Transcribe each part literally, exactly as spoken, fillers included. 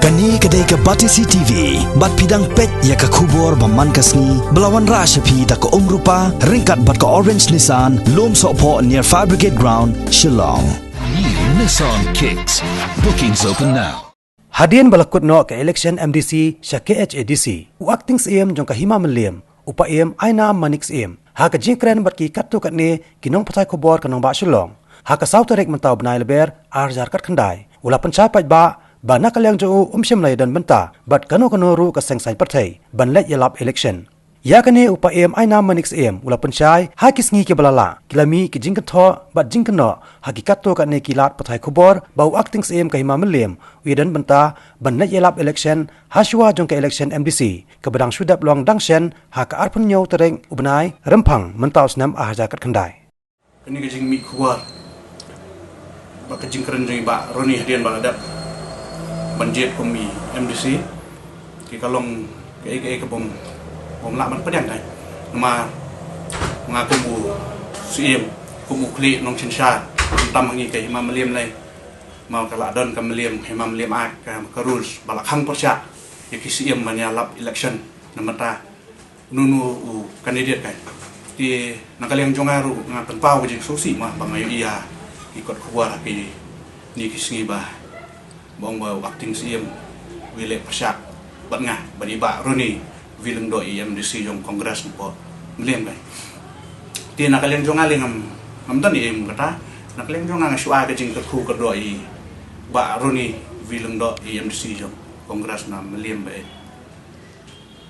Kane ka dei ka Batesi T V, bad phi dang peit ïa ka khubor ba man ka sngi, ba la wanrah sha phi da ka Umrupa, ryngkat bad ka Orange Nissan, Lumsohphoh near Fire Brigade Ground, Shillong. New Nissan Kicks. Bookings open now. Hadien ba la kut noh ka election M D C sha K H A D C, u Acting Syiem jong ka Hima Mylliem, u Paiem Ainam Manik Syiem, ha ka jingkren bad ki katto katne ki nongpathai khubor ka nongbah Shillong ha ka saw tarik mynta u bnai Lber ar hajar khatkhyndai, u la pynshai paidbah ba na ka liang jong u um shym la ïadon bynta bad kano kano ruh ka seng saiñ pyrthei ban leit ïalap election. Ïa kane u Paiem Ainam Manik Syiem u la pynshai ha ki sngi kiba la lah ki la mih ki jingkynthoh bad jingkynnoh ha ki katto katne ki lad pathai khubor ba u Acting Syiem ka Hima Mylliem u ïadon bynta ban leit ïalap election ha shuwa jong ka election M D C kaba dang shu dep long dang shen ha ka arphew hynñiew tarik u bnai Rymphang mynta u snem ar hajar khatkhyndai. Kane ka jingmih khubor bad ka jingkren jong i Bah Ronnie hadien ba la dep ban jied kum i M D C, ki ka long kaei kaei ka bym, bym lah ban pdiang kai. Namar nga kum u Syiem, kum u khlieh nongsynshar, khamtam ha ngi ka Hima Mylliem lei. Namar ka la don ka Mylliem, Hima Mylliem Act, ka, ka rules ba la khang pyrshah ïa ki Syiem ban ïalap election na mynta. Nunu u candidate kai. Te na ka liang jong nga ruh nga pynpaw ka jingsngewsih ma ba nga ïohi ïa ki kot khubor ha kine ki sngi ba, ba ong ba u Acting Syiem u ïaleh pyrshah bad nga, bad i Bah Ronnie Vy Lyngdoh, i M D C jong Congress napoh Mylliem kai. Te na ka liang jong nga lei ngam, ngam don ei ei kata. Na ka liang jong nga nga shu ai ka jingkyrkhu kyrdoh i Bah Ronnie Vy Lyngdoh, i M D C jong Congress na Mylliem ba in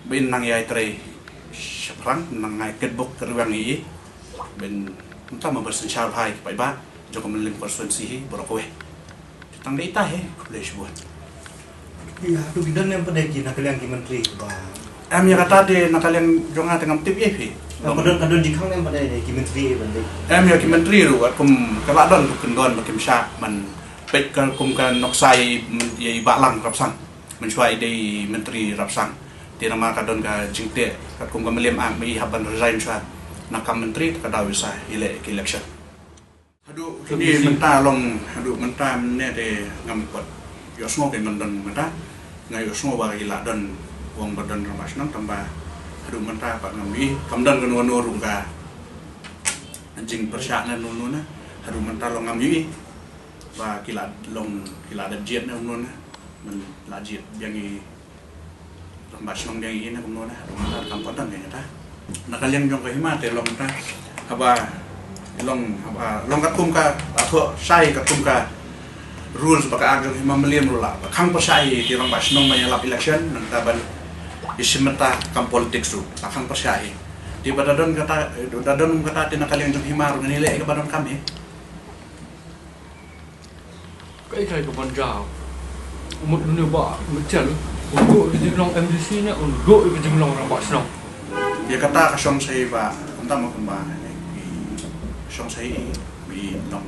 ba in nang ïai trei shaphrang, nang ngai kitbok kitrwiang ïa i. Ba in mynta ma ban synshar bha ïa ki paidbah jong ka Mylliem constituency hi baroh kawei. Te tang dei ita hi, khublei shibun. Ïa, to ki don ne em pat de ki na ka liang ki myntri ba. Em, ïa kata te na ka liang jong nga te ngam tip ïa phi. Ka don, ka don jingkhang ne em pat de ki myntri ban dei. Em, ïa ki myntri ruh kum ka la don ruh kin don ba kim shah ban peit ka kum ka nuksa ïa i Bah Lang Rapsang. Mynshuwa i dei myntri Rapsang. Te namar ka don ka jingteh katkum ka Mylliem Act ba i hap ban resign shuwa na kam myntri, te ka daw i sa ïaleh ka election. Haduh kine mynta long, haduh mynta mynne te ngam pat ïohsngew ka, ngam don mynta. Nga ïohsngew ba ki la don, u ong ba don rangbah shnong, tangba haduh mynta pat ngam ïohi, kam don kano kano ruh ka jingpyrshah na nunu na. Haduh mynta long ngam ïohi ba ki la long, ki la dep jied na nunu na. Ban la jied biang i rangbah shnong biang i na kumno na, haduh mynta kam pat don ka kata. Na ka liang jong ka Hima te long ta, haba long, haba long katkum ka, ka thoh shai katkum ka rules bad ka Act jong Hima Mylliem ruh la khang pyrshah ïa ki rangbah shnong ban ïalap election, nangta ban ïashim bynta kam politics ruh la khang pyrshah ïa. Te ba da don kata, da don kata te na ka liang jong Hima ruh ngin ïaleh ïa kaba donkam hi. Kaei kaei ka ban jia. U mut une u Bah Mitchell un duh ïa ka jinglong M D C ne un duh ïa ka jinglong rangbah shnong? Ïa kata ka shong sha i Bah, kumta ma kumba, ka shong sha i, i long.